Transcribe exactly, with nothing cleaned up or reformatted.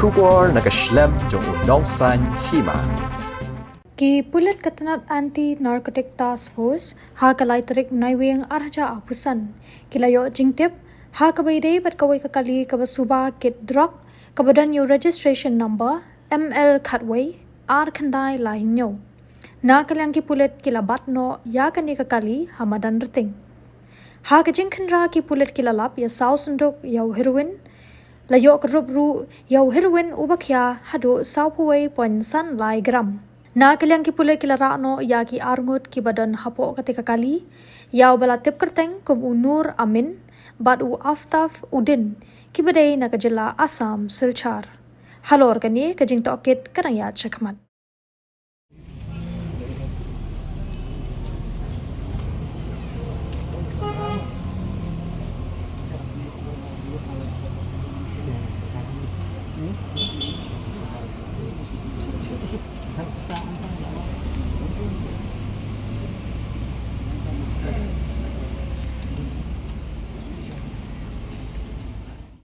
Khubor na ka shlem jong u nongsan hima. Ki pulit ka tnat Anti Narcotic Task Force ha ka lai tarik u Naiwieng ar hajar arphew san ki la ïoh jingtip ha kaba ïadei bad kawei ka kali kaba suba kit drok kaba don ïa u registration number M L khatwei ar khyndai lai hynñiew. Na ka liang ki pulit ki la bat noh ïa kane ka kali ha madan Rting. Ha ka jingkhynra ki pulit ki la lap ïa saw synduk ïa u heroin, la ïoh ka rup ruh ïa u heroin uba khia haduh saw phew wei point san lai gram. Na ka liang ki pulit ki la rah noh ïa ki arngut kiba don hapoh kata ka kali, ïa uba la tip kyrteng kum u Nur Amin bad u Aftaf Uddin, kiba dei na ka jylla Assam Silchar. Halor kane ka jingtohkit ka dang ïaid shakhmat.